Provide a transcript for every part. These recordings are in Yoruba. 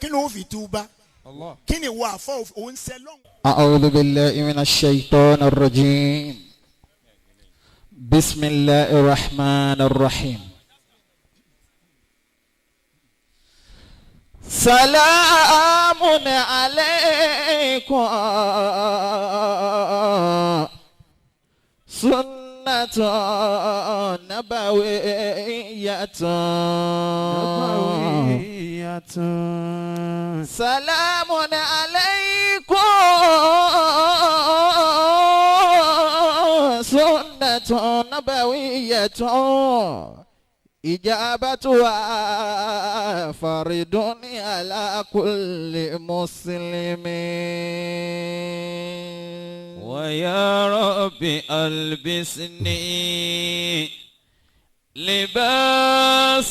Kí ló fi túbá? Kí ni wà fọ́ òun ṣe lọ́hùn. أعوذ بالله من الشيطان الرجيم. بسم الله الرحمن الرحيم. سلام عليكم سنة نبوية سلام عليكم سنة نبوية إجابتها فرض على كل مسلم. ويا رب ألبسني لباس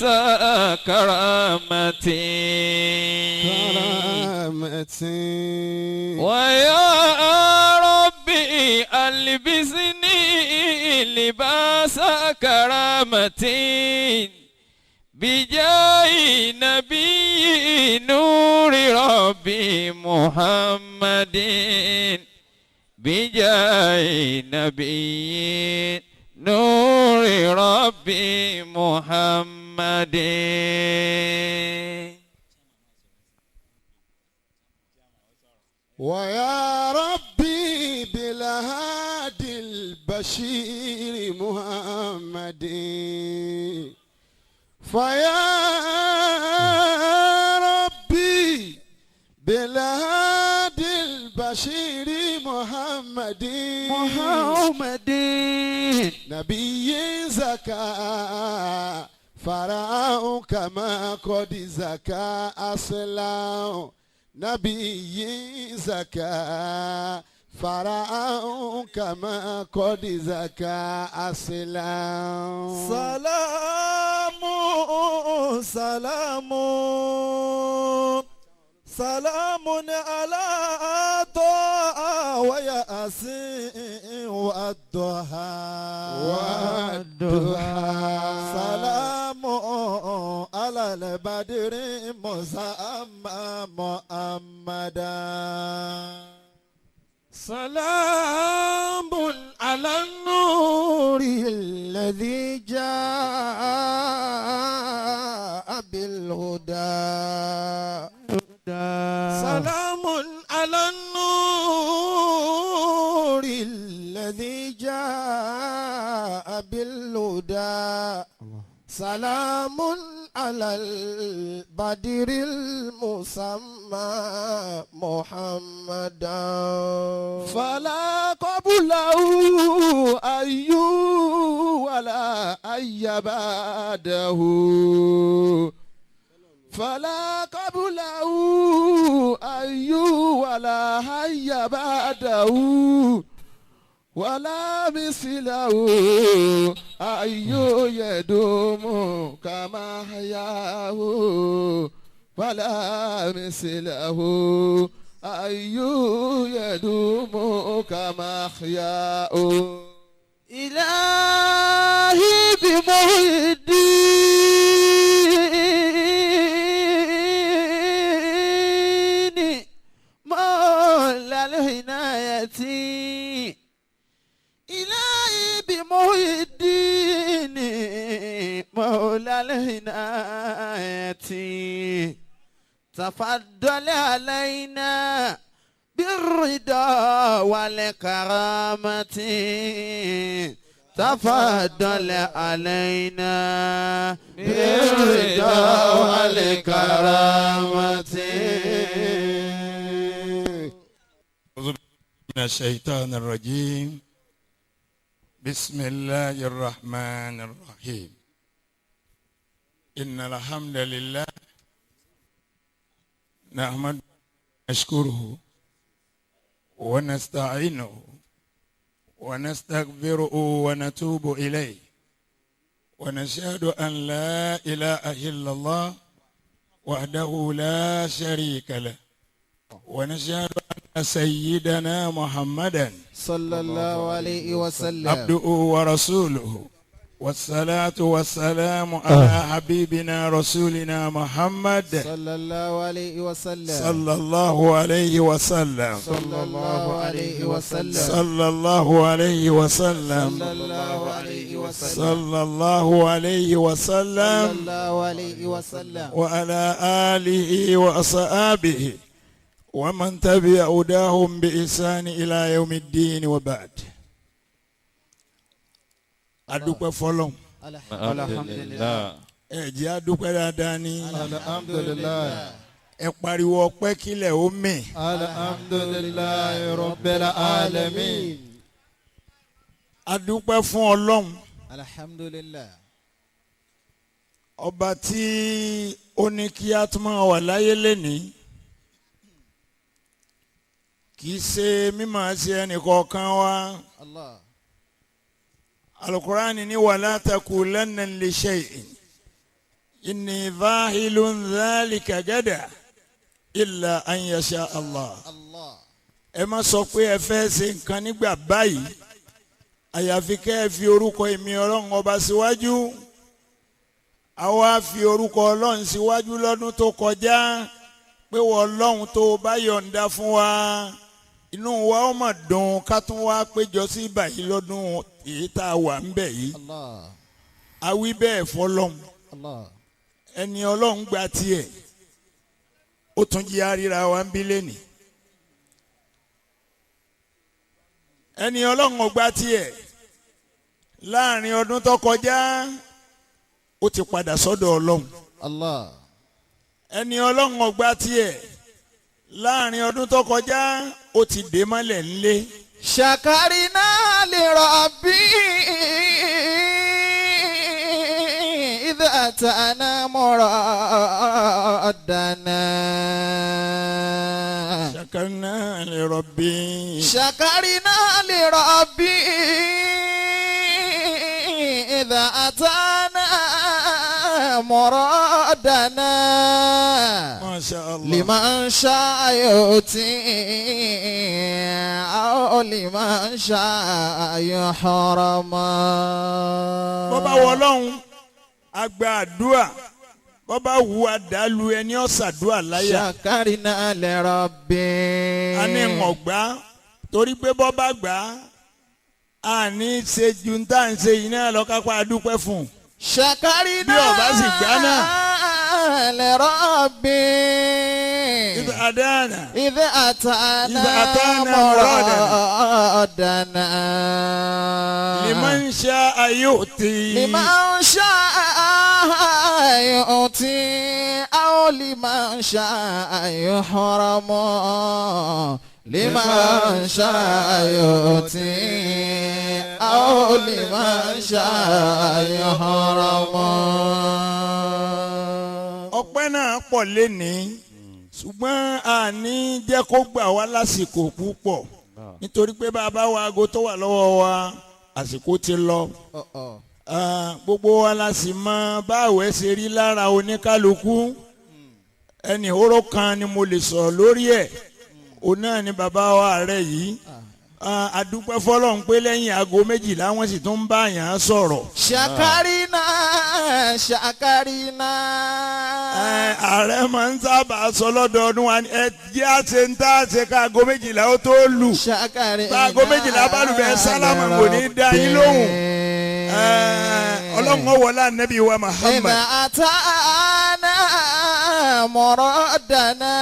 كرامتي ويا ربي ألبسني لباس كرامتي بجاه نبي نور ربي محمد بجاه نبي نور ربي محمد. ويا ربي بالهادي البشير محمد فيا ربي بالهادي البشير محمد محمد نبي زكا فرعون كما قد زكا أصلا نبي زكا فرعون كما قد زكا أصلا. سلام سلام سلام على طه وياسين والضحى سلام على البدر مسمى محمدا. سلام على النور الذي جاء بالهدى. سلام على النور الذي جاء بالهدى. سلام على البدر المسمى محمدا. فلا قبله أي ولا أي بعده. فلا قبله أي ولا أي بعده ولا مثله أي يدوم كما حياه ولا مثله أي يدوم كما حياه. إلهي بمحي الدين مولى العناية. إلهي بمحي الدين مولى العناية تفضل علينا بالرضا والكرامة. تفضل علينا بالرضا والكرامة. من الشيطان الرجيم. بسم الله الرحمن الرحيم. إن الحمد لله نحمده ونشكره ونستعينه ونستغفره ونتوب إليه ونشهد أن لا إله إلا الله وحده لا شريك له ونشهد أن سيدنا محمدا صلى الله عليه وسلم عبده ورسوله. والصلاة والسلام على حبيبنا رسولنا محمد صلى الله عليه وسلم صلى الله عليه وسلم صلى الله عليه وسلم صلى الله عليه وسلم صلى الله عليه وسلم صلى الله عليه وسلم صلى الله عليه وسلم وعلى آله وأصحابه ومن تبع هداهم بإحسان إلى يوم الدين وبعد. Adúpẹ́ fọ́lọ́run. Alhamdulillah. Ẹ jẹ́ adúpẹ́ dáadáa ní. Alhamdulillah. Ẹ pariwo ọpẹ́ kílẹ̀ ó mì. Alhamdulillah Rabbil alamin. Adúpẹ́ fún Ọlọ́run. Alhamdulillah. Ọba tí ó ní kí a tún máa wà láyé lénìí. Kì í ṣe mímọ̀ ṣe ẹnìkọ̀ọ̀kan wa. Allah. Alukurani ni wala taqulanna li shay'in inni fa'ilun dhalika gada illa an yasha Allah. Allah. Ẹ má sọ pé ẹ fẹ́ ṣe nǹkan nígbà báyìí àyàfi kẹ́ ẹ fi orúkọ èmi Ọlọ́run ọba síwájú. Àwa fi orúkọ Ọlọ́run síwájú lọ́dún tó kọjá pé wọ́n Ọlọ́run tó bá yọ̀ǹda fún wa inú wa ó mà dùn ká tún wá péjọ sí báyìí lọ́dún èyí tá a wà ń bẹ̀ yìí. Allah. A wí bẹ́ẹ̀ fọlọ́run. Allah. Ẹni Ọlọ́run gba tiẹ̀ ó tún jí àríra wa ń bí lẹ́nìí. Ẹni Ọlọ́run ò gba tiẹ̀ láàrin ọdún tó kọjá ó ti padà sọ́dọ̀ Ọlọ́run. Allah. Ẹni Ọlọ́run ò gba tiẹ̀ láàrin ọdún tó kọjá ó ti dé mọ́lẹ̀ ńlé. Shakarina li rabbi idha atana muradana. Shakarina li rabbi. Shakarina li rabbi idha atana muradana. Masha Allah. Liman sha'a yu'ti aw liman sha'a yuhram. Bó bá wọ Ọlọ́run a gba àdúrà, bó bá wù àdálù ẹni ó ṣàdúà láyà. Shakarina li rabbi. A ní ọ̀gbá torí pé bó bá gbà á ní ṣe ju tá à ń ṣe yìí náà lọ kápá adúpẹ́ fún un. Shakarina bí ó bá sì gbà náà. li rabbi. Idha adana. Idha atana muradana. Liman sha'a yu'ti. Liman sha'a yu'ti aw liman sha'a yuhram. Liman sha'a yu'ti aw liman sha'a yuhram. Ọpẹ́ náà pọ̀ lénìí ṣùgbọ́n a ní jẹ́ kó gbà wá lásìkò púpọ̀ nítorí pé bàbá wa aago tó wà lọ́wọ́ wa àsìkò ti lọ. Gbogbo wa la sì mọ báwẹ̀ ṣe rí lára oníkálukú. Ẹnì hóró kan ni mo lè sọ̀rọ̀ lórí ẹ̀, òun náà ni bàbá wa rẹ̀ yìí. A dúpẹ́ fọ́lọ́run pé lẹ́yìn aago 12 wọ́n sì tún ń bá yàn án sọ̀rọ̀. Ṣàkárínà ṣàkárínà. Ààrẹ máa ń sábà sọ lọ́dọọdún wa ẹ jẹ́ àṣẹ ń tá àṣẹ ká aago 12 ó tó lù. Ṣàkárínà. Bá aago 12 bá lù bẹ́ẹ̀ sálámà kò ní í dá yín lóhùn. Ọlọ́run ó wọlé ànábì wa Muhammad. Ìgbà àtàná mọ̀rọ̀dàná.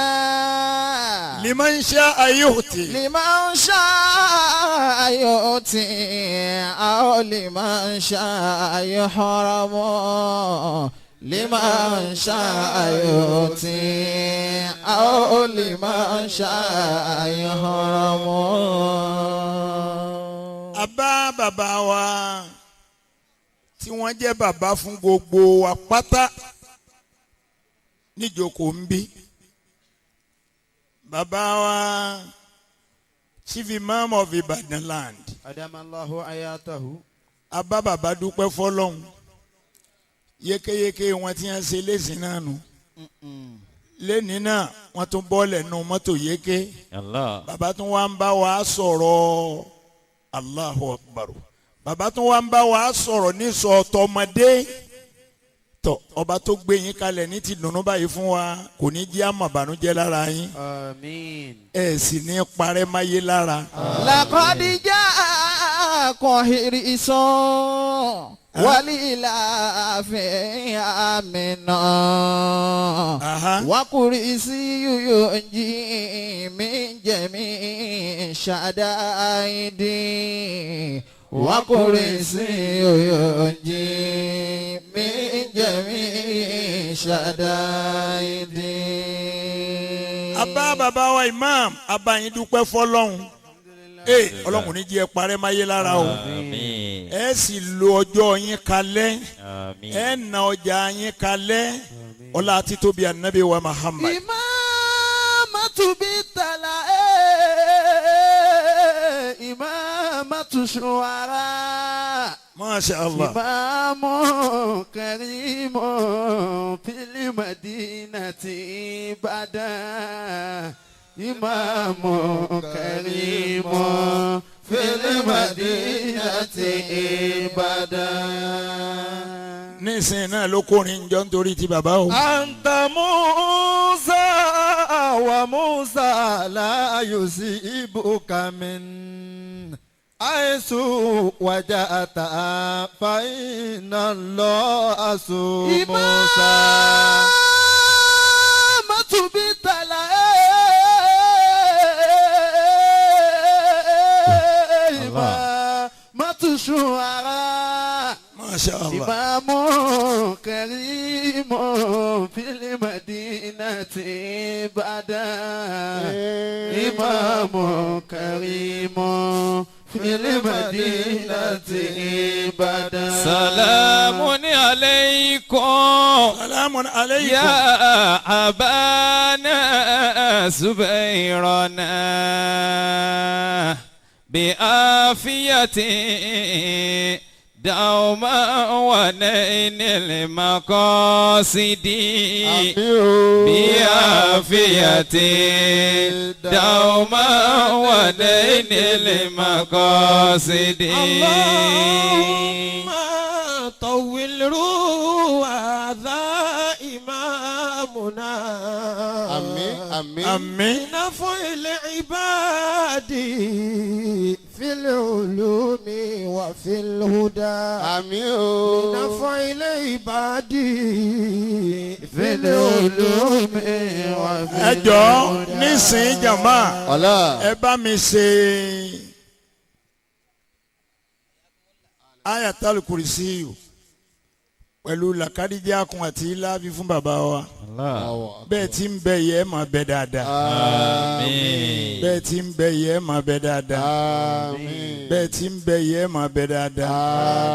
Liman sha'a yu'ti. Liman sha'a yu'ti aw liman sha'a yuhram. Liman sha'a yu'ti aw liman sha'a yuhram. Àbá bàbá wa tí wọ́n jẹ́ bàbá fún gbogbo wa pátá níjókòó ń bí. Bàbá wa Chief Imam of Ibadan land. Adamallahu ayatahu. A bá bàbá dúpẹ́ fọ́lọ́hun. Yékéyéké wọn ti ń ṣe léṣin náà nù. Lẹ́ni náà wọ́n tún bọ́ọ̀lẹ̀ nu mọ́tò yéké. Allah. Bàbá tún wá ń bá wa sọ̀rọ̀ Allahu Akbar. Bàbá tó wá ń bá wa sọ̀rọ̀ ní sọ tọmọdé. Tọ ọba tó gbé yín kalẹ̀ ní ti dùnnú báyìí fún wa kò ní jẹ́ àmọ̀ bànújẹ́ lára yín. Àmín. Ẹ sì ní parẹ́ máyé lára. لقد جاءكم حريص ولإلاف آمنا وكرسي ينجي من جميع الشدائد وكرسي ينجي من جميع الشدائد. Abá bàbá wa imam abá yín dúpẹ́ fọlọ́hún. Ọlọ́run ní jẹ́ parẹ́ máyé lára o. Ẹ sì lo ọjọ́ yín kalẹ̀. Ẹ na ọjà yín kalẹ̀. Ọlá títóbi ànábì wa Muhammad. Ìmáàmù bí tàlà ìmáàmù ṣùwárà. Masha Allah. Ìmáàmù kẹrìmù fil madinati Ìbàdàn. Ìmáàmù kẹrìmù fil madinati Ìbàdàn. Nísìnyí náà ló kórin jọ nítorí ti bàbá o. Anta Musa wa Musa la yusibuka min àìsù waja'ata fa inna Allaha su Musa. Ìmáàmù bí tàlà ìmáàmù ṣùwárà. Masha Allah. Ìmáàmù kẹrìmù fil madinati Ìbàdàn. Ìmáàmù kẹrìmù fil madinati Ìbàdàn. Salamun alaykum. Salamun alaykum. Ya abana subayrana bi afiyati. دوما ونين المقاصد بعافية دوما ونين المقاصد. اللهم طول روى ذا إمامنا. آمين آمين آمين. نفع العباد في العلوم وفي الهدى. آمين. نفع العباد في العلوم وفي Ẹ jọ̀ọ́ nísìnyí jàmbá ẹ bá mi ṣe Ayatul Kursiyu pẹ̀lú làkàdíjà kun àti láàbí fún bàbá wa. Bẹ́ẹ̀ tí ń bẹ yẹ máa bẹ dáadáa. Àmín. Bẹ́ẹ̀ tí ń bẹ yẹ máa bẹ dáadáa. Àmín. Bẹ́ẹ̀ tí ń bẹ yẹ máa bẹ dáadáa.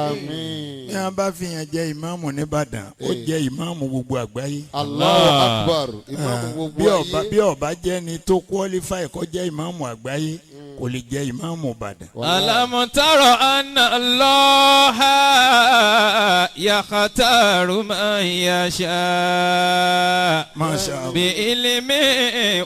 Àmín. Ní a bá fi hàn jẹ ìmáàmù nìbàdàn, ó jẹ ìmáàmù gbogbo àgbáyé. Allahu Akbar. Ìmáàmù gbogbo ayé. Bí ọba jẹ́ ni tó qualify kó jẹ́ ìmáàmù àgbáyé, kò lè jẹ́ ìmáàmù Ìbàdàn. Alam tara anna Allaha yakhtaru man yasha. Masha Allah. Bi ilmi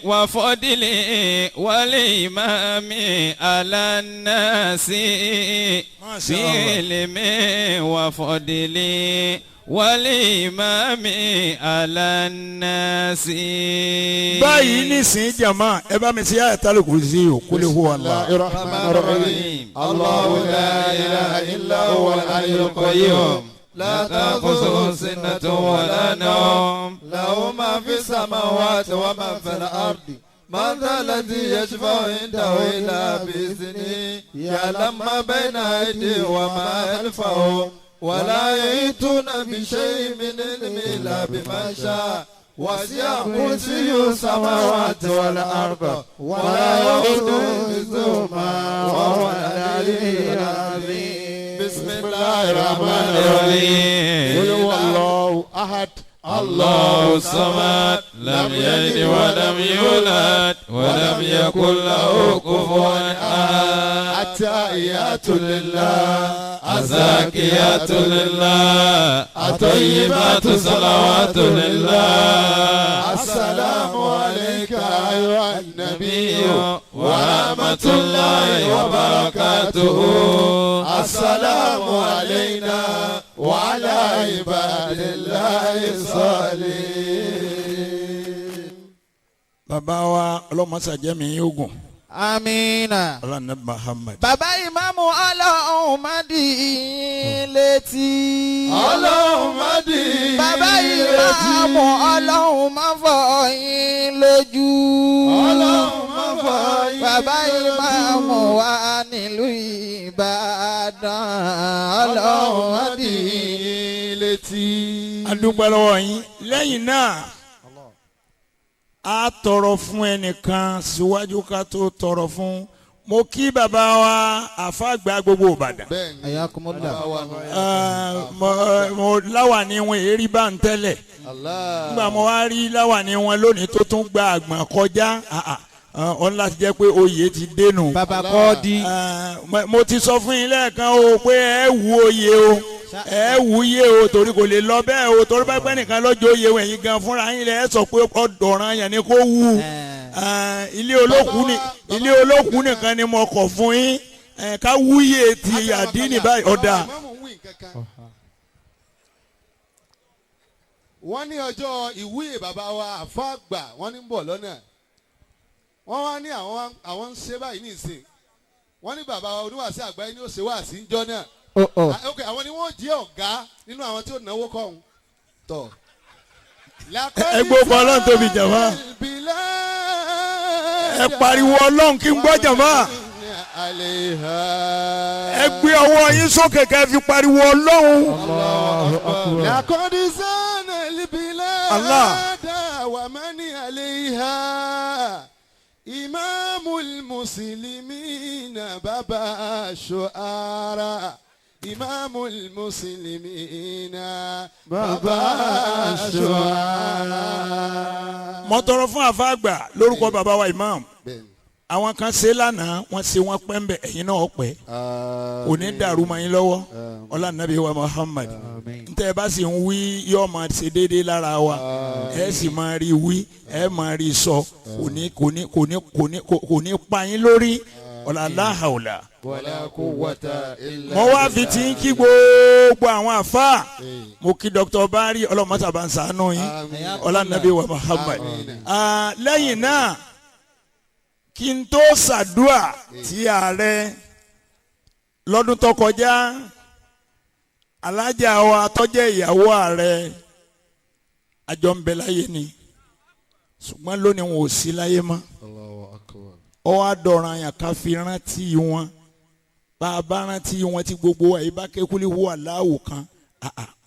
wa fadli wal imami ala nasi. Masha Bi Allah. ilmi wa fadli wal imami ala nasi. Báyìí nísìnyí jàmá ẹ bá mi ṣe Ayatul Kursi o kul huwa Allah. Rahmanir Rahim. Allahu la ilaha illa huwa al-hayyul qayyum. لا تأخذه سنة ولا نوم. له ما في السماوات وما في الأرض. من ذا الذي يشفع عنده إلا بإذنه يعلم ما بين أيديهم وما خلفهم ولا يحيطون بشيء من علمه إلا بما شاء. وسع كرسيه السماوات والأرض ولا يؤوده حفظهما وهو العلي العظيم. بسم الله الرحمن الرحيم. قل هو الله أحد الله الصمد لم يلد ولم يولد ولم يكن له كفوا أحد. التحيات لله الزاكيات لله الطيبات صلوات لله. السلام عليك عليك أيها النبي ورحمة الله وبركاته السلام علينا وعلى عباد الله الصالحين. Bàbá wa ọlọ́mọṣàjẹ́mi yóò gùn. Amina. Ọlọ́run Muhammad. Bàbá ìmáàmù ọlọ́run má dì í létí. Ọlọ́run má dì í létí. Bàbá ìmáàmù ọlọ́run má fọ́ yín lójú. Ọlọ́run má fọ́ yín lójú. Bàbá ìmáàmù wa nílùú Ìbàdàn ọlọ́run má dì í létí. A dúpẹ́ lọ́wọ́ yín. Lẹ́yìn náà a tọrọ fún ẹnìkan síwájú ká tó tọrọ fún mo kí bàbá wa àfàgbà gbogbo Ìbàdàn. Mo láwàní wọn èrí bá ń tẹ́lẹ̀ nígbà mo wá rí láwàní wọn lónìí tó tún gba àgbọ̀n kọjá ọ̀n láti jẹ́ pé oyè ti dénú. Bàbá kọ́ di. Mo ti sọ fún yín lẹ́ẹ̀kan o pé ẹ wú oyè o ẹ wú yé o torí kò lè lọ bẹ́ẹ̀ o torí bá pẹ́ nìkan lọ́jọ́ oyè wẹ̀yìn gan fúnra yín lẹ ẹ sọ pé ọ̀dọ̀ràn yẹn ni kò wú. Ilé olókùn nìkan ni mo kọ̀ fún yín ká wúyè ti àdínì báyìí ọ̀dà. Wọ́n ní ọjọ́ ìwúyè bàbá wa àfáàgbà wọ́n ní ń bọ̀ lọ́nà wọ́n wá ní àwọn ń ṣe báyìí nísìn wọ́n ní bàbá wa oníwàásí àgbáyé ní ó ṣe wáàsí ń jọ náà. Ok, àwọn ni wọ́n jẹ́ ọ̀gá nínú àwọn tí ó náwó kọ́hún tọ̀. Ẹ gbọ́ fún Ọlọ́run tóbi jàmá. Ẹ pariwo Ọlọ́run kí n gbọ́ jàmá. Ẹ gbé ọwọ́ yín sókè kẹ́ fi pariwo Ọlọ́run. Laqad zana al-bilada wa man alayha imamul muslimina baba shu'ara. Imamul muslimina baba shu'ara. Mo tọrọ fún àfáàgbà lórúkọ bàbá wa imam. Àwọn kan ṣe lánàá wọ́n ṣe wọ́n pẹ́ ń bẹ̀ ẹ̀yin náà pẹ́ kò ní dàrú mọ́ yín lọ́wọ́ ọlá nàbí wa Muhammad ntẹ́ ẹ bá sì ń wí yóò máa ṣe déédéé lára wa ẹ sì máa rí wí ẹ máa rí sọ kò ní pa yín lórí ọ̀là láhàùlà. Mo wá fi ti ń kí gbogbo àwọn àfáà mo kí Dr. Bari ọlọ́mọ́sàbá ń ṣàánú yín ọlá nàbí wa Muhammad. Lẹ́yìn náà kí n tó ṣàdúà tí ààrẹ lọ́dún tó kọjá alájà wa tó jẹ́ ìyàwó ààrẹ àjọ ń bẹ láyé ni ṣùgbọ́n lónìí wọn ò sí láyé mọ́ ó wá dọ̀ràn yàn ká fi rántí wọn bá a bá rántí wọn tí gbogbo wa yìí bá kékulí wà láwù kan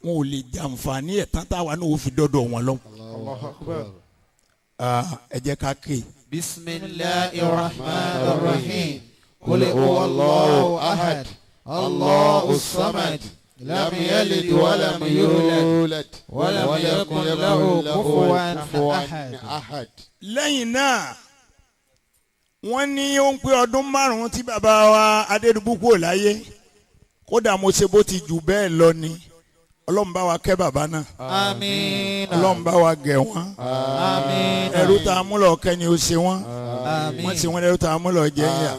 wọn ò lè jàǹfààní ẹ̀ tán táwa náà ó fi dọ́dọ̀ wọn lọ. Ẹ jẹ́ ká ké. Bismillahir Rahmanir Rahim. Qul huwallahu ahad. Allahu samad. Lam yalid wa lam yulad. Wa lam yakun lahu kufuwan ahad. Lẹ́yìn náà wọ́n ní ó ń pé ọdún márùn-ún tí bàbá wa Adédùbú kúrò láyé kódà mo ṣe bó ti jù bẹ́ẹ̀ lọ ni Ọlọ́run bá wa kẹ́ bàbá náà. Àmín. Ọlọ́run bá wa gẹ̀ wọ́n. Àmín. Ẹrú tá a mú lọ kẹ́ ni ó ṣe wọ́n. Àmín. Wọ́n ṣe wọ́n ẹrú tá a mú lọ jẹ́ yà.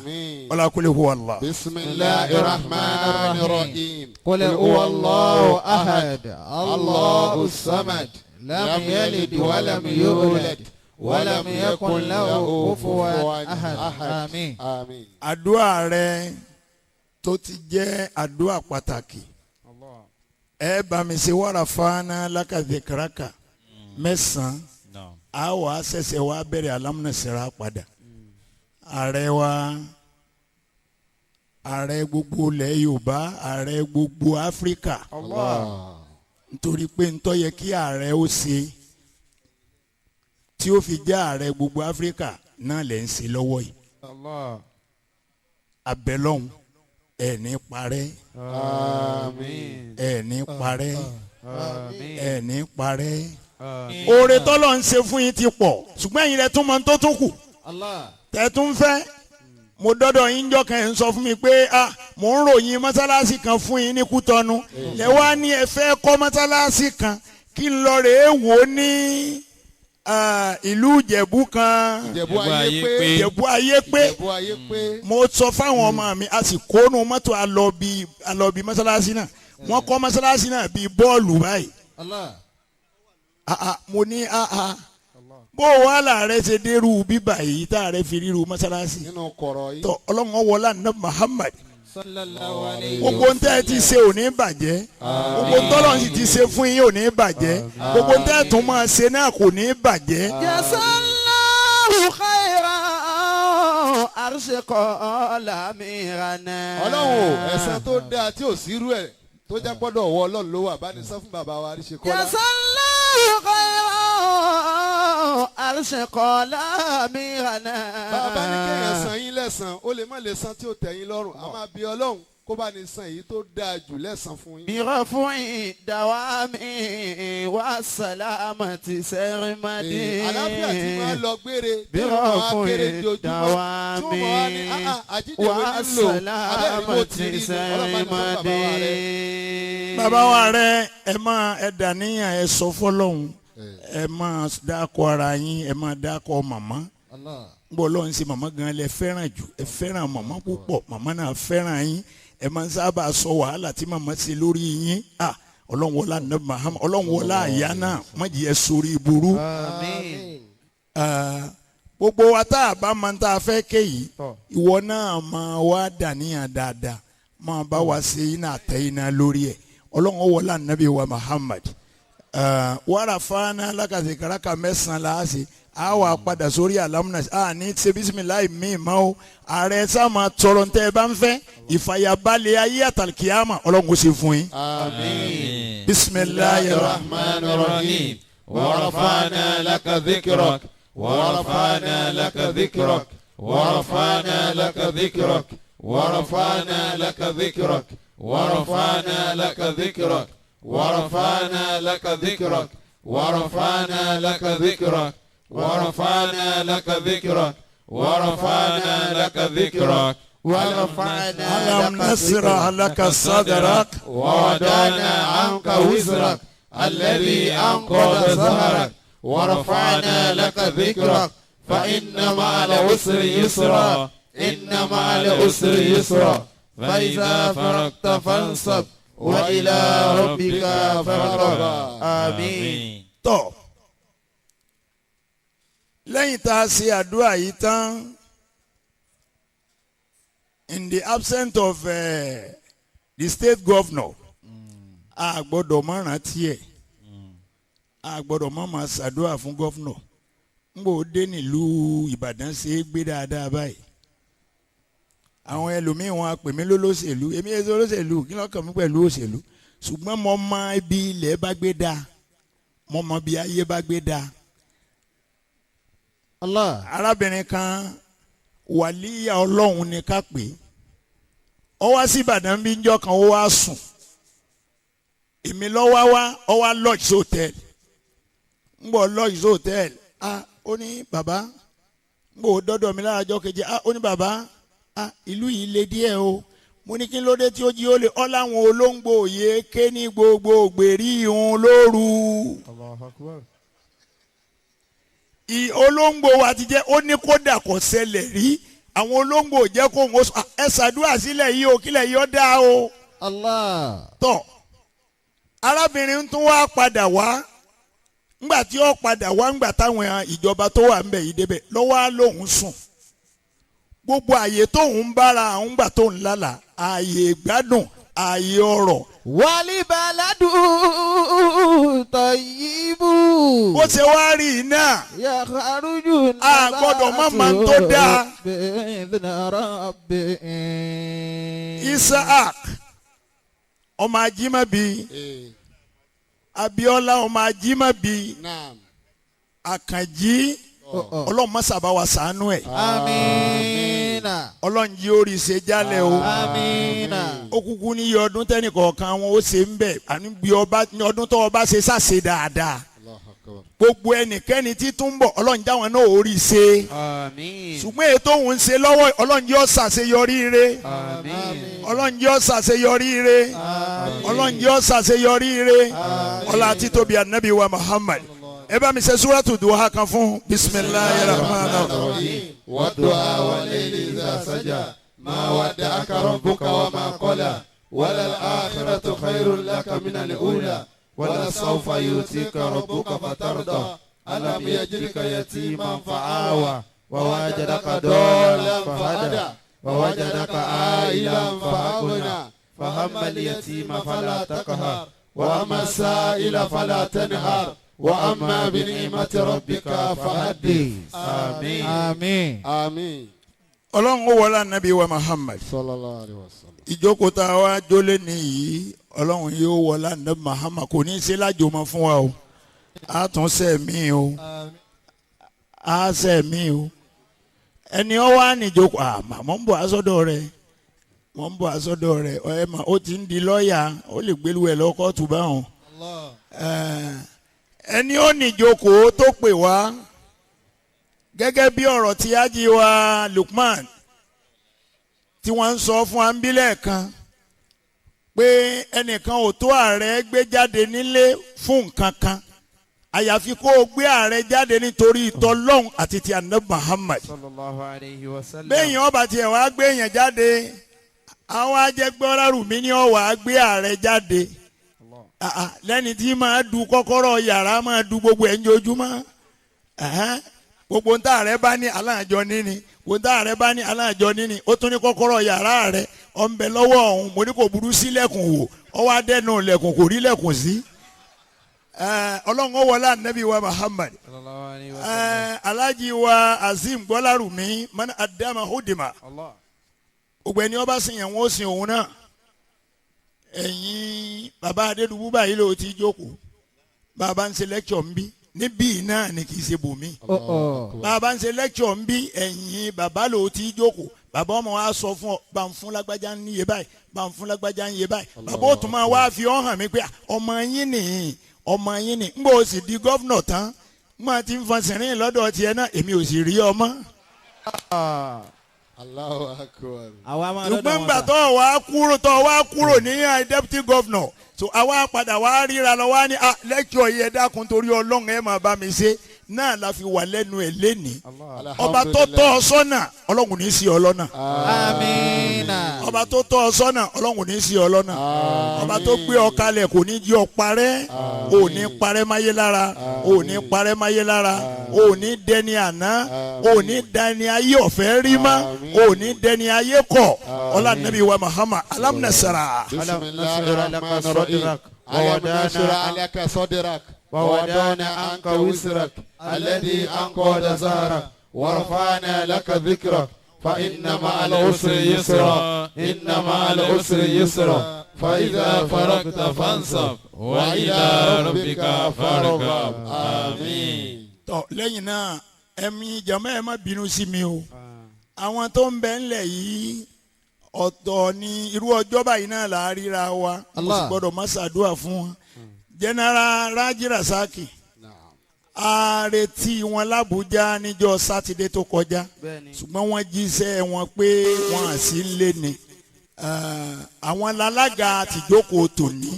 Ọlá kúlẹ̀ huwa Allah. Bismillahir Rahmanir Rahim. Qul huwa Allahu ahad. Allahu samad. Lam yalid wa lam yulad. Wa lam yakun lahu kufuwan ahad. Àmín. Àmín. Àdúrà rẹ tó ti jẹ́ àdúrà pàtàkì. Ẹ bá mi ṣe wàrà fáná lákàdékàràkà mẹ́sàn-án a wà á ṣẹ̀ṣẹ̀ wà bẹ̀rẹ̀ alámúnẹ̀sẹ̀rà padà. Ààrẹ wa ààrẹ gbogbo ilẹ̀ Yorùbá ààrẹ gbogbo Áfíríkà nítorí pé ntọ́ yẹ kí ààrẹ ó ṣe tí ó fi jẹ́ ààrẹ gbogbo Áfíríkà náà lẹ̀ ń ṣe lọ́wọ́ yìí. Abẹ́lọ́hún ẹ̀ ní parẹ́. Àmín. Ẹ̀ ní parẹ́. Àmín. Ẹ̀ ní parẹ́. Oore tọ́lọ̀ ń ṣe fún yín ti pọ̀ ṣùgbọ́n ẹ̀yin rẹ̀ tún mọ tó tún kù tẹ̀ tún fẹ́. Mo dọ́dọ̀ yín jọ́ kan ẹ̀ ń sọ fún mi pé ah mò ń ròyìn mọ́sálásí kan fún yín ní Kútọ́nù lẹ wá ní ẹ fẹ́ kọ́ mọ́sálásí kan kí n lọ rèé wò ó ní Ìlú Ìjẹ̀bú kan, Ìjẹ̀bú ayé pé. Ìjẹ̀bú ayé pé. Ìjẹ̀bú ayé pé. Mo sọ fáwọn ọmọ mi, a sì kónú mọ́tò alọ́bí mọ́sálásí náà. Wọ́n kọ́ mọ́sálásí náà bíi bọ́ọ̀lù báyìí. Allah. Ah, ah, mo ní ah, ah. Bó wàhálà rẹ ṣe dérú bíbà yìí tá a rẹ fi ríru mọ́sálásí nínú kọ̀rọ̀ yìí. tọ, Ọlọ́run wọlá ní Muhammad. Sallallahu alayhi. Gbogbo ń tẹ́ ẹ ti ṣe ò ní bàjẹ́, gbogbo ń tọ́lọ̀ sì ti ṣe fún yín ò ní bàjẹ́, gbogbo ń tẹ́ ẹ tún máa ṣe náà kò ní bàjẹ́. Jasallahu khairan arṣekọ lamirana. Ọlọ́run o, ẹ̀san tó dáa tí ò sírú ẹ̀ tó jẹ́ gbọ́dọ̀ wọ Ọlọ́run ló wà bá ní sọ fún bàbá wa Àríṣekọ́lá. Jasallahu khairan arṣekọ lamirana. Bàbá ní kéèyàn san yín lẹ́san, ó lè má lè san tí ó tẹ́ yín lọ́rùn. A máa bí Ọlọ́run kó bá ní san èyí tó dáa jù lẹ́san fún yín. برفع دوام والسلامة سرمدي. Àlàáfíà tí máa lọ gbére tí ó máa kéré di ojúmọ́ tí ó máa wá ní "Ah, ah, àjíjẹ̀wé nílò abẹ́rẹ́ bó ti rí ni." Ọlọ́run bá ní sọ fún bàbá wa rẹ̀. Bàbá wa rẹ, ẹ máa ẹ dàníyàn, ẹ sọ fọ́lọ́hun, ẹ máa dákọ ara yín, ẹ máa dákọ màmá. Allah. Bọ́ Ọlọ́run ṣe màmá gan lẹ fẹ́ràn jù, ẹ fẹ́ràn màmá púpọ̀, màmá náà fẹ́ràn yín. Ẹ máa ń sábà sọ wàhálà tí màmá ṣe lórí yín. Ah, Ọlọ́run wọlá ní Muhammad, Ọlọ́run wọlá àyà náà, má jẹ́ ẹ sórí burú. Àmín. Ah, gbogbo wa tá a bá máa ń tá a fẹ́ ké yìí, ìwọ náà máa wá dàníyàn dáadáa, máa bá wa ṣe iná àtẹ iná lórí ẹ̀. Ọlọ́run wọlá nàbí wa Muhammad. Ah, wàrà fáná lákàtí karaka mẹ́sàn-án la á ṣe, a wà padà sórí alámúnà a ní ṣe bisimilayi mi ma o. Ààrẹ sá máa tọrọ ntẹ ẹ bá ń fẹ́ ìfàyàbalẹ̀ ayé àtàlùkìyàmà, Ọlọ́run kò ṣe fún yín. آمين. Bisimilayi الرحمن الرحيم. ورفعنا لك ذكرك، ورفعنا لك ذكرك، ورفعنا لك ذكرك، ورفعنا لك ذكرك، ورفعنا لك ذكرك، ورفعنا لك ذكرك، ورفعنا لك ذكرك، ورفعنا لك ذكرك، ورفعنا لك ذكرك. ورفعنا ألم نشرح لك صدرك ووضعنا عنك وزرك الذي أنقض ظهرك، ورفعنا لك ذكرك، فإن مع العسر يسرا، إن مع العسر يسرا، فإذا فرغت فانصب وإلى ربك فارغب. آمين. Tọ́, lẹ́yìn tá a ṣe àdúrà yìí tán, in the absence of the state governor, a gbọ́dọ̀ má rántí ẹ̀, a gbọ́dọ̀ má máa ṣàdúrà fún governor. N kò dé nílùú Ìbàdàn ṣe é gbé dáadáa báyìí. Àwọn ẹlòmíín wọn a pè mí lólóṣèlú. Èmi ẹ ṣe olóṣèlú, kí ló kàn mí pẹ̀lú òṣèlú? Ṣùgbọ́n mo mọ ibi ilẹ̀ bá gbé dáa, mo mọ bí ayé bá gbé dáa. Allah. Arábìnrin kan, wàlíyà Ọlọ́run ni ká pè é, ó wá sí Ìbàdàn bí njọ́ kan, ó wá sùn. Èmi lọ́wọ́ wá, ó wá lodge hotel, ń bọ̀ lodge hotel. Ah, ó ní bàbá, ń bọ̀ dọ́dọ̀ mi lárajọ́ kejì. Ah, ó ní bàbá, ah, ìlú yìí le díẹ̀ o. Mo ní kí ló dé tí ó jí ó lè ọ́ láwọn olóńgbò òye ké ní gbogbo ògbèrí ìhun lóru. Allahu Akbar. Olóńgbò wa ti jẹ́, ó ní kódà kò ṣẹlẹ̀ rí, àwọn olóńgbò jẹ́ kó ń ẹ ṣàdúrà sílẹ̀ yìí o, kílẹ̀ yìí ó dáa o. Allah. Tọ́, arábìnrin tún wá padà wá. Ńgbà tí ó padà wá, ńgbà táwọn ìjọba tó wà ńbẹ̀ yìí débẹ̀ lọ́wọ́ á lóun sùn, gbogbo àyè tóun bára àwọn ńgbà tóun lálàá, ààyè ìgbádùn, ààyè ọrọ̀. Wàlíbaládù tọ̀yìbù. Bó ṣe wá rí i náà, Yàkàrújù. A gbọ́dọ̀ má máa ń tó dáa. Bi'idhni rabbi. Isaac ọmọ Ajímọ̀bí, Abíọ́lá ọmọ Ajímọ̀bí, Naam. Àkànjí, Ọlọ́run má sábà wa ṣàánú ẹ̀. Amina. Ọlọ́run jí orí ṣe jálẹ̀ o. Amina. Ó kúkú ní iye ọdún tẹ́nìkọ̀ọ̀kan wọn ó ṣe ń bẹ̀, àní bí ọba ní ọdún tó ọba ṣe ṣàṣe dáadáa. Allahu Akbar. Gbogbo ẹnikẹ́ni tí tún ń bọ̀, Ọlọ́run jáwọn náà ó rí ṣe. Àmín. Ṣùgbọ́n èyí tóun ń ṣe lọ́wọ́, Ọlọ́run jẹ́ ó ṣàṣeyọrí re. Àmín. Ọlọ́run jẹ́ ó ṣàṣeyọrí re. Ọlọ́run jẹ́ ó ṣàṣeyọrí re. Ọlá títóbi Ànábì wa Muhammad. Ẹ bá mi ṣe súrátù Duha kan fún bismillahir rahmanir rahim. Wad-duha wal-layli idha saja ma wadda'aka rabbuka wa ma qala walal akhiratu khayrun laka minal ula walasawfa yu'tika rabbuka fatarda alam yajidka yatiman fa'awa wa wajadaka dollan fahada wa wajadaka a'ilan fa'aghna fahamma al-yatima fala taqhar wa amma as-sa'ila fala tanhar wa amma bi ni'mati rabbika fahaddith. Àmín. Àmín. Àmín. Ọlọ́run ó wọlé Ànábì wa Muhammad sallallahu alaihi wasallam. Ìjókòó tá a wá jólé nìyí Ọlọ́run yóò wọlé Ànábì Muhammad kò ní í ṣe lájòmọ́ fún wa o. A tún ṣe mí o, a ṣe mí o. Ẹni ọ wá níjókòó àmọ́ mọ̀ ń bọ̀ asọ́dọ̀ rẹ̀, mọ̀ ń bọ̀ asọ́dọ̀ rẹ̀. Ẹ mà ó ti ń di lọ́ọ̀yà, ó lè gbélu ẹ̀ lọ kóòtù báwọn. Ẹni ó níjókòó tó pè wá gẹ́gẹ́ bí ọ̀rọ̀ tí Hájì wa Lukman tí wọ́n ń sọ fún wa ń bí lẹ́ẹ̀kan pé ẹnìkan ò tó ààrẹ gbé jáde nílé fún nǹkan kan àyàfi kó o gbé ààrẹ jáde nítorí ìtọ́lọ́hún àti ti Ànábì Muhammad. Sallallahu alayhi wa sallam. Béèyàn ọba tiẹ̀ wá gbé èèyàn jáde àwọn ajẹgbọ́rárùmí ni ó wàá gbé ààrẹ jáde lẹ́ni tí máa du kọ́kọ́rọ́ yàrá máa du gbogbo ẹ̀ ń jojúmọ́. Gbogbo ntá rẹ bá ní aláàjọ níní, gbogbo ntá rẹ bá ní aláàjọ níní, ó tún ní kọ́kọ́rọ́ yàrá rẹ ọ̀nbẹ lọ́wọ́ ọ̀hún. Mo ní kò burú sílẹ̀kùn wò, ọ wá dẹnu lẹ̀kùn kò rí lẹ̀kùn sí. Ọlọ́run ó wọlé Ànábì wa Muhammad. Alhaji wa Azeem Gbọ́lárùmí man adama hudima. Gbogbo ẹni ọba sìn yẹn wọ́n sìn òun náà. Ẹ̀yin bàbá Adédùbú báyìí ló ti jókòó, bàbá ń ṣe lẹ́kṣọ̀ ń bí níbí náà ni kì í ṣe bòmí. Bàbá ń ṣe lẹ́kṣọ̀ ń bí ẹ̀yìn bàbá ló ti jókòó, bàbá ọmọ wa sọ fún ọ bá ń fún lágbájá ń yé báyìí, bá ń fún lágbájá ń yé báyìí. Bàbá ó tún máa wá fi ọ́ hàn mí pé ọmọ yín nìyí, ọmọ yín nìyí. Ń bò ó sì di gọ́vnọ̀ tán, ń máa ti ń fa sìnrìn lọ́dọ̀ tiẹ̀ náà, èmi ò sì rí ọmọ. Allahu Akbar. Ṣùgbọ́n gbà tó wá kúrò ní deputy governor, so àwa padà wá ríra lọ wá ní lẹ́kṣọ̀ yìí ẹ dákun torí Ọlọ́run ẹ máa bá mi ṣe náà la fi wà lẹ́nu ẹ̀ lẹ́ni. Ọba tó tọ́ ọ sọ́nà Ọlọ́run ní í sí ọ lọ́nà. Àmín. Ọba tó tọ́ ọ sọ́nà Ọlọ́run ní í sí ọ lọ́nà. Ọba tó gbé ọ kalẹ̀ kò ní jí ọ parẹ́, ò ní parẹ́ máyé lára, ò ní parẹ́ máyé lára, ò ní dẹni àná, ò ní dẹni ayé ọ̀fẹ́ rí mọ́, ò ní dẹni ayé kọ̀. Ọlá Nàbí wa Muhammad alam nasara. Bismillahir rahmanir rahim. Alam nashrah laka sadrak wa wada'na anka wizrak alladhi anqadha zahrak wa rafa'na laka dhikrak fa inna ma'al usri yusra inna ma'al usri yusra fa idha faragta fansab wa ila rabbika farghab. Àmín. Tọ́ lẹ́yìn náà ẹ̀mí jàmá ẹ̀ má bínú sí mi o. Àwọn tó ń bẹ ńlẹ̀ yìí ọ̀tọ̀ ni irú ọjọ́ báyìí náà là á ríra wa, mo sì gbọ́dọ̀ má ṣàdúrà fún wọn. General Raji Rasaki, a retí wọn l'Ábùjá níjọ́ sátidé tó kọjá, ṣùgbọ́n wọ́n jíṣẹ́ wọn pé wọ́n à sí lé ní. Àwọn alága tìjókòó tòní,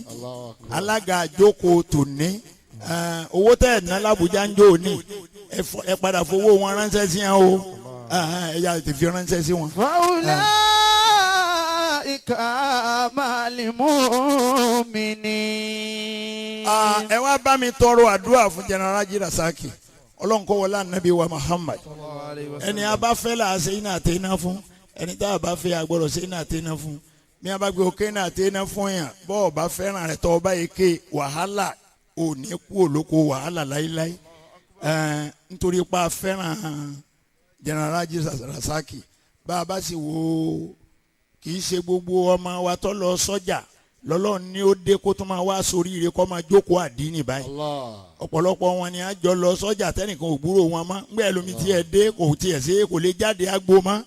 alága àjókòó tòní, owó tẹ̀ ná l'Ábùjá ń jò ní, ẹ padà fowó wọn ránṣẹ́ sí wọn o, ẹ yà tètè fi ránṣẹ́ sí wọn. Ẹ wá bá mi tọrọ àdúrà fún General Raji Rasaki, Ọlọ́run kó wọlé Ànábì wa Muhammad. Ẹni a bá fẹ́ là á ṣe iná àti iná fún, ẹni tá a bá fẹ́ a gbọ́dọ̀ ṣe iná àti iná fún. Bí a bá gbé òkè iná àti iná fún yàn, bọ́ ọ bá fẹ́ràn rẹ̀ tọ́ ọ bá yẹ ké wàhálà ò ní kú òlóko wàhálà láíláí. Nítorí pa fẹ́ràn General Raji Rasaki, bá a bá sì wo kì í ṣe gbogbo ọmọ wa tó lọ sọ́jà lọ́lọ́run ní ó dé kó tó máa wá sóríire kó máa jókòó àdínì báyìí. Ọ̀pọ̀lọpọ̀ wọn ni a jọ lọ sọ́jà tẹ́nìkan ò gbúrò wọn mọ́, ńgbẹ́ lómi tiẹ̀ dé kò tiẹ̀ ṣe kò lè jáde àgbo mọ́.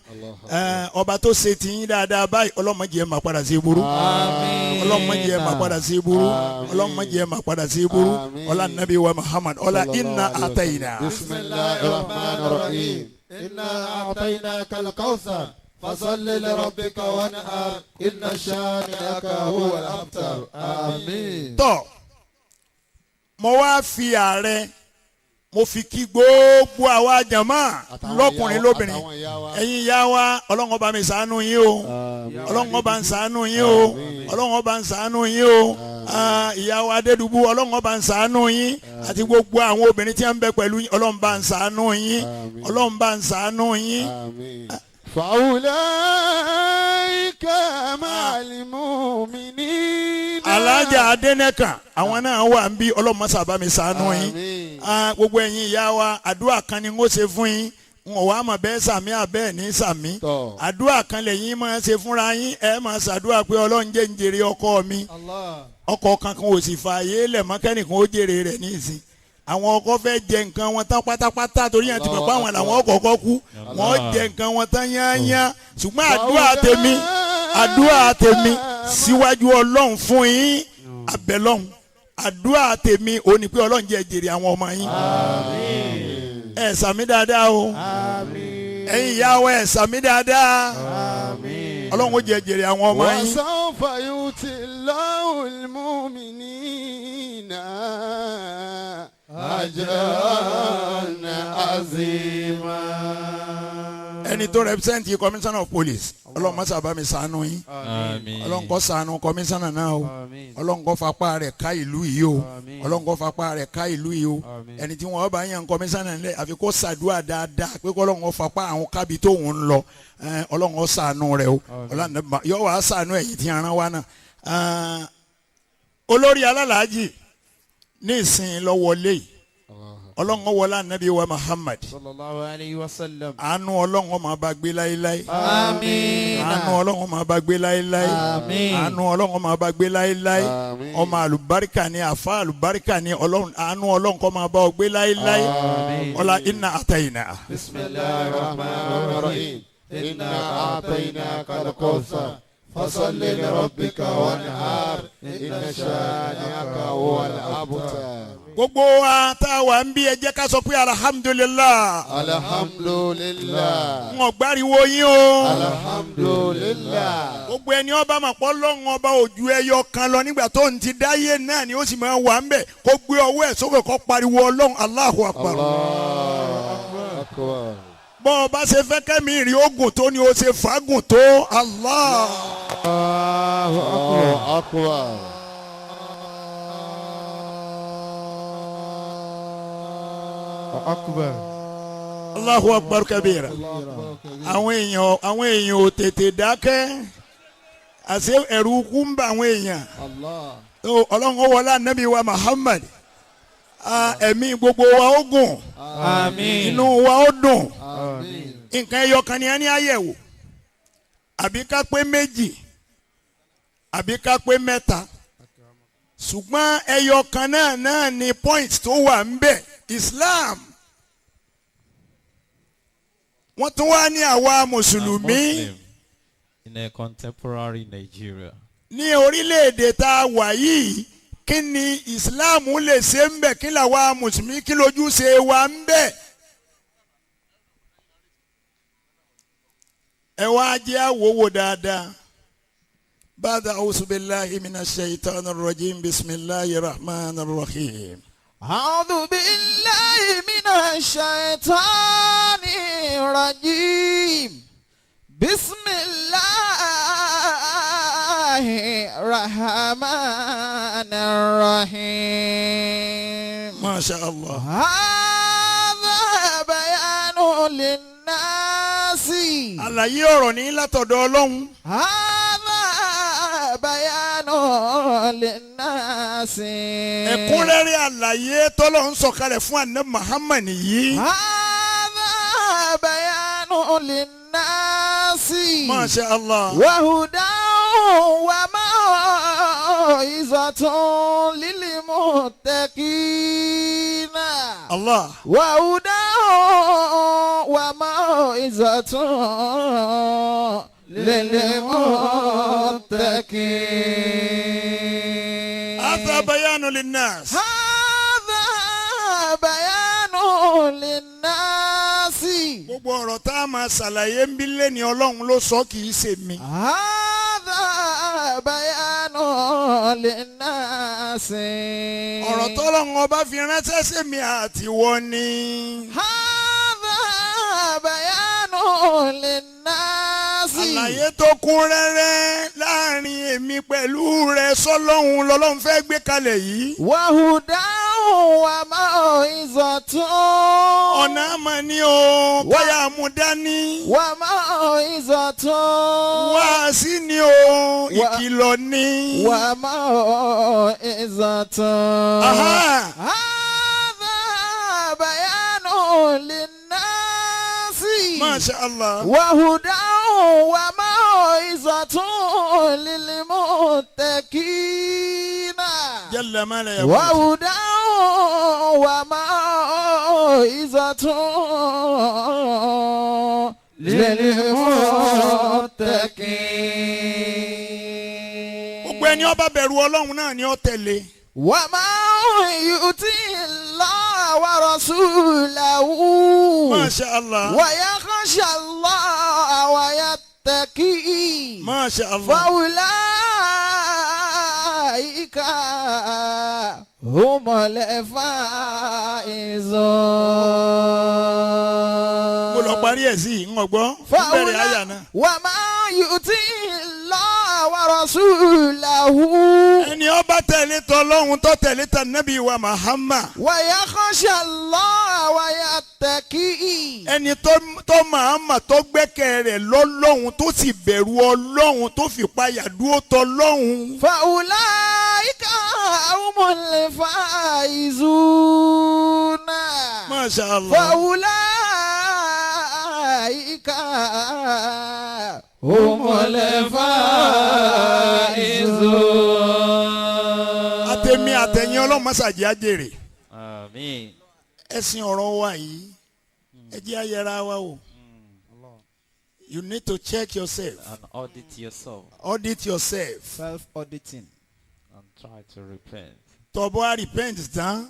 Ọba tó ṣe ti yín dáadáa báyìí ọlọ́mọdé ẹ̀ máa padà sí burú, ọlọ́mọdé ẹ̀ máa padà sí burú, ọlọ́mọdé ẹ̀ máa padà sí burú. Ọlá nàbí wa Muhammad, ọlá inna atayina. Bismillahir rahmanir rahim. Inna a'tainaka al-kawthar. Fasalli li rabbika wanhar inna shani'aka huwal abtar. Àmín. Tọ́ mo wá fi ààrẹ Mo fi kí gbogbo àwa jàmá lọ́kùnrin lóbìnrin, ẹ̀yin ìyá wa, Ọlọ́run ọba mi ṣàánú yín o, Ọlọ́run ọba ń ṣàánú yín o, Ọlọ́run ọba ń ṣàánú yín o. Ìyá wa Adédùbú, Ọlọ́run ọba ń ṣàánú yín, àti gbogbo àwọn obìnrin tí wọ́n ń bẹ pẹ̀lú yín, Ọlọ́run bá ń ṣàánú yín, Ọlọ́run bá ń ṣàánú yín. فأولئك مع المؤمنين. Alájà Adẹ́nẹ́kàn, àwọn náà wà ń bí, Ọlọ́run mọ́sá bá mi ṣàánú yín. Gbogbo ẹ̀yin ìyá wa, àdúrà kan ni n ó ṣe fún yín, n ò wá mọ̀ bẹ́ẹ̀ sàmí àbẹ́ẹ̀ ní sàmí. Àdúrà kan lẹ́yìn máa ṣe fúnra yín, ẹ máa ṣàdúrà pé Ọlọ́run jẹ́ ń jèrè ọkọ mi. Ọkọ kankan ò sì fààyè lẹ̀ mọ́ kẹ́nìkan ó jèrè rẹ̀ ní ìsìn. Àwọn ọkọ fẹ́ jẹ nǹkan wọn tán pátápátá, torí yẹn ti mọ̀ pé àwọn làwọn ọkọ̀ọ̀kọ̀ kú, wọ́n jẹ nǹkan wọn tán yányá. Ṣùgbọ́n àdúrà tèmi síwájú Ọlọ́run fún yín, àbẹ̀lọ́hún, àdúrà tèmi ò ní pé Ọlọ́run jẹ́ jèrè àwọn ọmọ yín. Ẹ sàmí dáadáa o, ẹ̀yin ìyá wa, ẹ sàmí dáadáa, Ọlọ́run ó jẹ́ jèrè àwọn ọmọ yín. وسوف يؤتي الله المؤمنين أجرا عظيما. Ẹni tó represent commissioner of police, Ọlọ́run mọ́sá bá mi ṣàánú yín. Ọlọ́run kó ṣàánú commissioner náà o, Ọlọ́run kó fapá rẹ̀ ká ìlú yìí o, Ọlọ́run kó fapá rẹ̀ ká ìlú yìí o. Ẹni tí wọ́n bá yan commissioner nílẹ̀, àfi kó ṣàdúrà dáadáa pé kó Ọlọ́run kó fapá àwọn kábi tó ń lọ. Ọlọ́run kó ṣàánú rẹ̀ o, yọ wàá ṣàánú ẹ̀yìn tí ara wa náà. Olórí alálàájì ní ìsìn lọ wọlé yìí, Ọlọ́run wọlé anabi wa Muhammad, sallallahu alayhi wa sallam. Àánú Ọlọ́run máa bá gbé láéláé. Àmín. Àánú Ọlọ́run máa bá gbé láéláé. Àmín. Àánú Ọlọ́run máa bá gbé láéláé. Ọmọ àlùbáríkà ni, àfa àlùbáríkà ni, Ọlọ́run, àánú Ọlọ́run kó máa bá ọ gbé láéláé. Ọlá inna àtẹ̀yìnà. Bismillahir rahmanir rahim. Inna a'tainaka al-kawthar. Fasalli li rabbika wanhar. Inna shani'aka huwal abtar. Gbogbo wa tá a wà ń bí, ẹ jẹ́ ká sọ pé alhamdulilah. Alhamdulilah. N ò gbáriwo yín o. Alhamdulilah. Gbogbo ẹni ọba mà pọ́ lọ́hùn ọba ojú ẹyọ kan lọ nígbà tó ń ti dáyé náà ni ó sì máa wà ń bẹ̀, kó gbé ọwọ́ ẹ̀ sókè kó pariwo Ọlọ́run Allahu Akbar. Allahu Akbar. Bọ́ ọ bá ṣe fẹ́ kẹ́mi rí ogun tó ni o ṣe fagùn tó Allah. Allahu Akbar. Akbar. Allahu Akbar kabira. Àwọn èèyàn ò tètè dákẹ́, àṣé ẹ̀rù kú ń bà àwọn èèyàn. Ọlọ́run ó wọlé ànábì wa Muhammad, ẹ̀mí gbogbo wa ó gùn, inú wa ó dùn. Nǹkan ẹyọ kan ni a ní àyẹ̀wò, àbí ká pé méjì, àbí ká pé mẹ́ta, ṣùgbọ́n ẹyọ kan náà ni point tó wà ń bẹ̀. Islam, wọ́n tún wá ní àwa mùsùlùmí in a contemporary Nigeria. Ní orílẹ̀-èdè tá a wà yìí, kí ni Islam lè ṣe ń bẹ̀, kí làwa mùsùlùmí, kí lójúṣe wa ń bẹ̀. Ẹ wá jẹ́ àwòwò dáadáa. Ba'da a'udhu billahi minash shaitanir rajim, bismillahir rahmanir rahim. أعوذ بالله من الشيطان الرجيم. بسم الله الرحمن الرحيم. ما شاء الله. هذا بيان للناس. Àlàyé ọ̀rọ̀ ní látọ̀dọ̀ Ọlọ́run. هذا بيان للناس. Ẹ̀kúnrẹ́rẹ́ àlàyé tọ́lọ́run sọ̀kalẹ̀ fún àná Muhammad yìí. هذا بيان للناس. ما شاء الله. وهدى وموعظة للمتقين. الله. وهدى وموعظة للمتقين. هذا بيان للناس. هذا بيان للناس. Gbogbo ọ̀rọ̀ tá a máa ṣàlàyé ń bí lẹ́ni Ọlọ́run ló sọ, kì í ṣe mi. هذا بيان للناس. Ọ̀rọ̀ tọ́lọ́run ọba fi ránṣẹ́ sí mi àtiwọ́ ni. هذا بيان للناس. Àlàyé tó kún rẹ́rẹ́ láàrin èmi pẹ̀lú rẹ sọ́lọ́hun lọ́lọ́run fẹ́ gbé kalẹ̀ yìí. وهدى وموعظة. Ọ̀nà àmọ́ ni o káyà mú dání. وموعظة. Wáàsí ni o ìkìlọ̀ ni. وموعظة. Aha. هذا بيان للناس. Masha Allah. وهدى وموعظة للمتقين. Jalla ma la yakun. وهدى وموعظة للمتقين. Gbogbo ẹni ó bá bẹ̀rù Ọlọ́run náà ni ó tẹ̀lé. ومن يطع الله ورسوله Masha Allah. ويخشى الله ويتقي Masha Allah. فأولئك هم الفائزون. Mo lọ parí ẹ̀ sí i, ń gbọ́. Ń bẹ̀rẹ̀ àyà náà. ومن يطع الله ورسوله Ẹni ó bá tẹ̀lé tọlọ́hun tó tẹ̀lé ta nábì wa Muhammad. ويخشى الله ويتقي Ẹni tó Muhammad tó gbẹ́kẹ̀ rẹ̀ lọ́lọ́hun tó sì bẹ̀rù Ọlọ́hun tó fi payà dúró tọlọ́hun. فأولئك هم الفائزون. Masha Allah. فأولئك هم الفائزون. Àtẹ̀mí àtẹ̀yìn Ọlọ́run mọ́sàájì á jèrè. Àmín. Ẹ̀sìn ọ̀rọ̀ wa yìí, ẹ jẹ́ á yẹra wa o. You need to check yourself. And audit yourself Audit yourself. Self-auditing. and try to repent. Tó bá repent tán,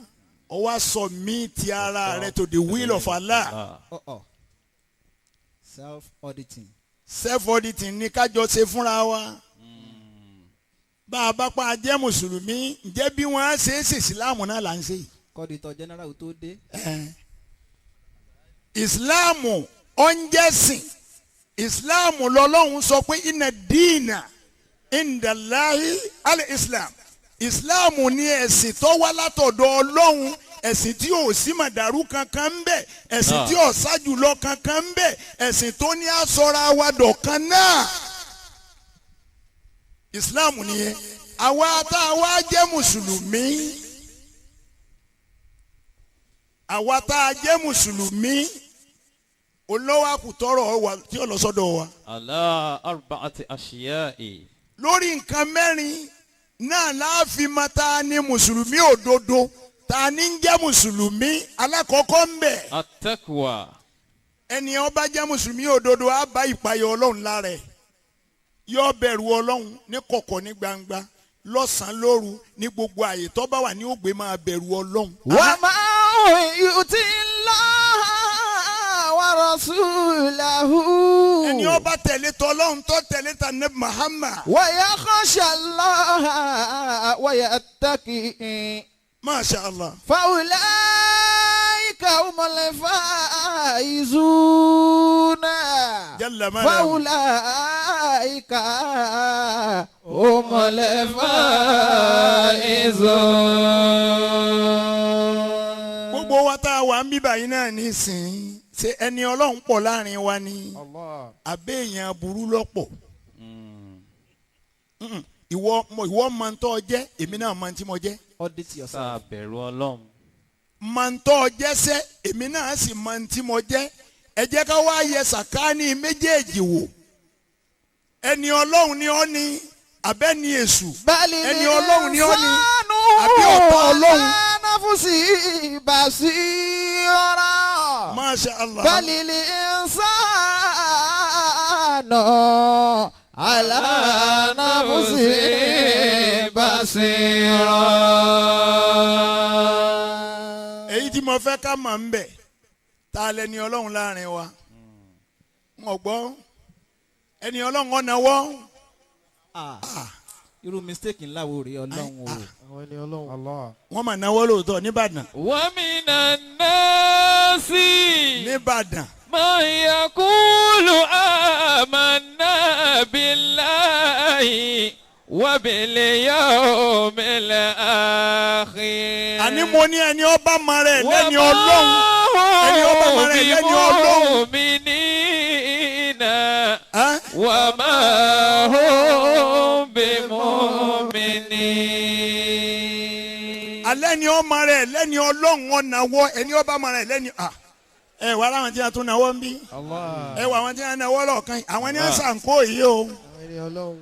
ó wá submit ara rẹ to the will of Allah. Uh-oh. Self-auditing. Self-auditing ní kájọ ṣe fúnra wa. Bá a bá pa jẹ́ mùsùlùmí, ǹjẹ́ bí wọ́n á ṣe é ṣe ìsìláàmù náà là ń ṣe yìí? Kọ́dìtọ̀ general tó dé. Ìsìláàmù ọ̀njẹ́sìn. Ìsìláàmù lọ́lọ́run sọ pé inna dina indallahi al-Islam. Ìsìláàmù ni ẹ̀sìn tó wá látọ̀dọ̀ Ọlọ́run, ẹ̀sìn tí ò sí màdàrú kankan ń bẹ, ẹ̀sìn tí ò sájùlọ kankan ń bẹ, ẹ̀sìn tó ní àsọra wa dọ̀kan náà. Ìsìláàmù nìyẹn. Àwa tá a wá jẹ́ mùsùlùmí, àwa tá a jẹ́ mùsùlùmí, olówó àkùtọ́rọ̀ wa tí ó lọ sọ́dọ̀ wa. على أربعة أشياء. Lórí nǹkan mẹ́rin náà láàfin mọ̀ ta ni mùsùlùmí òdodo, ta ni ń jẹ́ mùsùlùmí alákọ̀ọ́kọ́ ń bẹ̀. التقوى. Ẹni ó bá jẹ́ mùsùlùmí òdodo á bá ìpayọ̀ Ọlọ́run lára ẹ̀, yóò bẹ̀rù Ọlọ́run ní kọ̀kọ̀ ní gbangba, lọ́sàn-án lóru, ní gbogbo àyè tó bá wà ní ògbé máa bẹ̀rù Ọlọ́run. ومن يطع الله ورسوله Ẹni ó bá tẹ̀lé tọlọ́run tó tẹ̀lé ta ní Muhammad. ويخشى الله ويتقي Masha Allah. فأولئك هم الفائزون. Jalla ma فأولئك هم الفائزون. Gbogbo wa tá a wà ń bíbà yìí náà nísìnyí, ṣe ẹni Ọlọ́run pọ̀ láàrin wa ni àbẹ́ èèyàn burú lọ́pọ̀? Ìwọ mọ̀ ń tọ́ jẹ́, èmi náà mọ̀ ń tí mo jẹ́. Audit yourself. Sáà bẹ̀rù Ọlọ́run. Mọ̀ ń tọ́ jẹ́ sẹ́, èmi náà sì mọ̀ ń tí mo jẹ́. Ẹ jẹ́ ká wá yẹ sàkáání méjèèjì wò. Ẹni Ọlọ́run ni ọ́ ni àbẹ́ni èṣù? Ẹni Ọlọ́run ni ọ́ ni àbí ọ̀tá Ọlọ́run? نفسي بصيرا. Masha Allah. بل الإنسان على نفسه بصيرا. Èyí tí mo fẹ́ ká mọ̀ ń bẹ̀, ta lẹni Ọlọ́run láàrin wa? N ò gbọ́. Ẹni Ọlọ́run ọ̀nà wọ́. Irú mistake ńlá wo rèé Ọlọ́run o. Àwọn ẹni Ọlọ́run. Allah. Wọ́n mà náwó lóòótọ́ nìbàdàn. ومن الناس Nìbàdàn. من يقول آمنا بالله وباليوم الآخر Àní mo ní ẹni ọba mọ rẹ̀ lẹ́ni Ọlọ́run. Ẹni ọba mọ rẹ̀ lẹ́ni Ọlọ́run. بمؤمنين Ẹ́? وما هم بمؤمنين. Alẹ́ ni ọmọ rẹ̀ lẹ́ni Ọlọ́run ọ̀nàwọ́ ẹni ọba mọ rẹ̀ lẹ́ni à. Ẹ wà láwọn tí a tún náwó ń bí. Allah. Ẹ wà àwọn tí a náwó lọ́ọ̀kan yìí. Àwọn ni a ń sànkó yìí o. Àwọn ẹni Ọlọ́run.